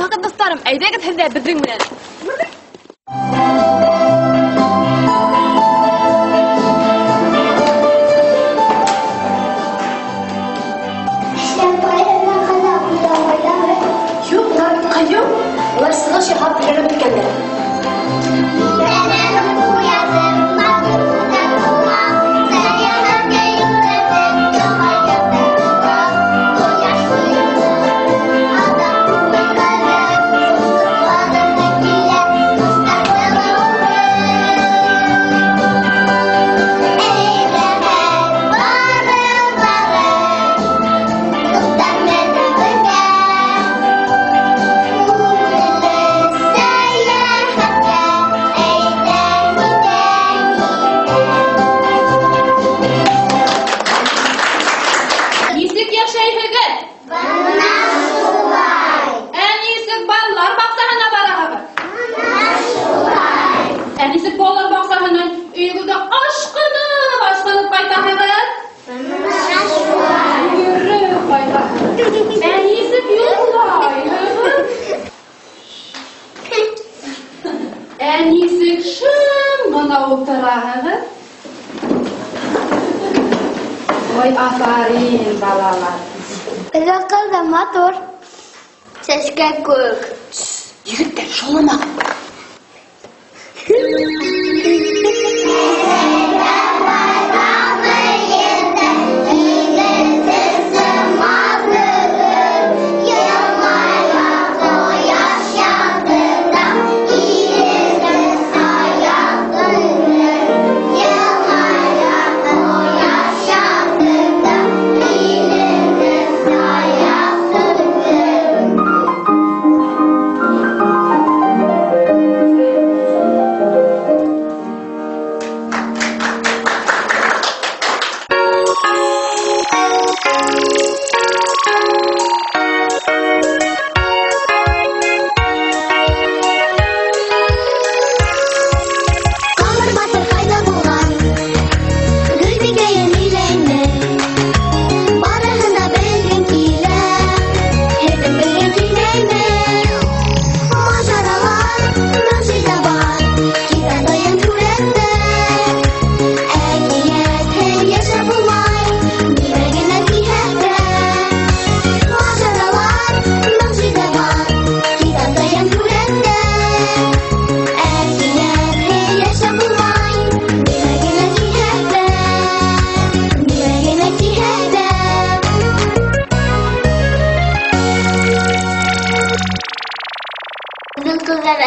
Һаумыһығыҙ, дуҫтарым, әйҙәгеҙ һеҙ ҙә беҙҙең менән. Юҡ, улар бит ҡыйыу. Улар сығыш яһап өйрәнеп бөткәндәр. Нисек йәшәйһегеҙ? Бына шулай. Ә нисек балалар баҡсаһына бараһығыҙ? Бына шулай. Ә нисек балалар баҡсаһынан өйөгөҙгә ашҡынып, ашҡынып ҡайтаһығыҙ? Бына шулай. Йөрөп ҡайтаһығыҙ. Ә нисек йоҡлайһығыҙ? Ә нисек шым ғына ултыраһығыҙ? Ой, афарин, балалар. Беҙҙең ҡыҙҙар матур. Сәскә кеүек. Егеттәр, шауламағыҙ.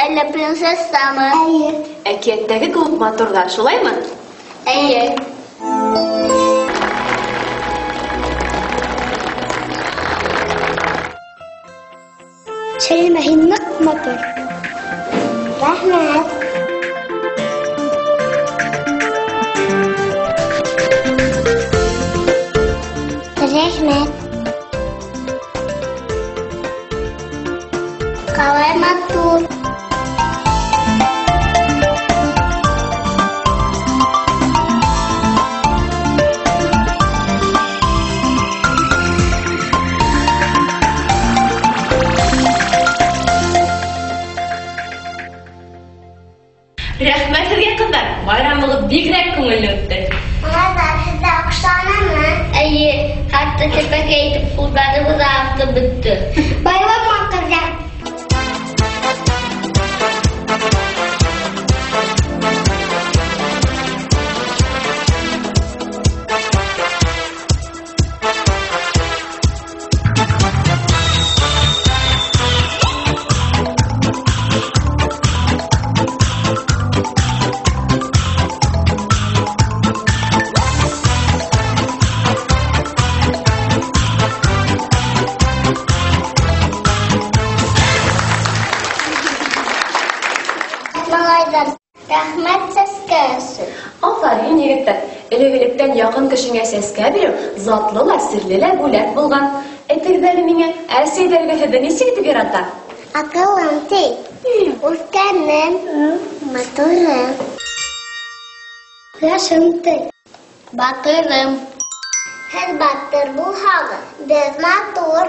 Әллә принцессамы? Эйе. Әкиәттәге кеүек матурҙар, шулаймы? Эйе. Сәлимә, һин ныҡ матур. Рәхмәт. Рәхмәт. Ҡалай матур. Рәхмәт һеҙгә, ҡыҙҙар. Байрамығыҙ бигерәк күңелле үтте. Малайҙар, һеҙҙә оҡшанымы? Эйе, хатта тәпәкәй итеп ҡулдарыбыҙ артып бөттө. Байрам ҡыҙҙар. Малайҙар, рәхмәт сәскә өсөн. Афарин, егеттәр. Элек-электән яҡын кешеңә сәскә биреү затлы ла, серле лә бүләк булған. Әйтегеҙ әле миңә, әсәйҙәрегеҙ һеҙҙе нисек итеп ярата? Аҡыллым ти. Үҫкәнем, матурым. Йәшем ти. Батырым. Һеҙ батыр булһағыҙ, беҙ матур.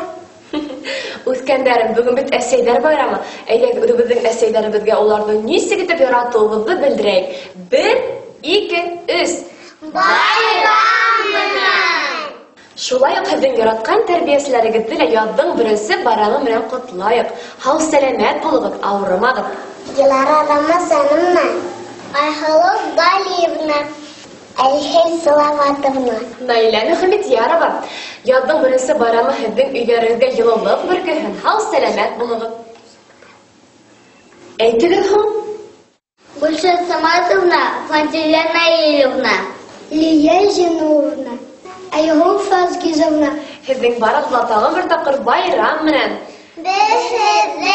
Үҫкәндәрем, бөгөн бит әсәйҙәр байрамы. Әйҙәгеҙ, үҙебеҙҙең әсәйҙәребеҙгә уларҙы нисек итеп яратыуыбыҙҙы белдерәйек. 1, 2, 3. Байрам менән! Шулай уҡ һеҙҙең яратҡан тәрбиәселәрегеҙҙе лә яҙҙың беренсе байрамы менән ҡотлайыҡ. Һау-сәләмәт булығыҙ, ауырымағыҙ. Дилара Рамазановна, Айһылыу Галиевна, Әлфиә Салаватовна, Наилә Мөхәммәтйәрова. Яҙҙың беренсе байрамы һеҙҙең өйҙәрегеҙгә йылылыҡ бөркөһөн. Һау-сәләмәт булығыҙ. Әйтегеҙ һуң? Гөлшат Саматовна, Фатиля Наилевна, Лилия Зиновна, Айгөл Фазгизовна. Һеҙҙең барығыҙға тағы бер тапҡыр байрам менән. Беҙ һеҙҙе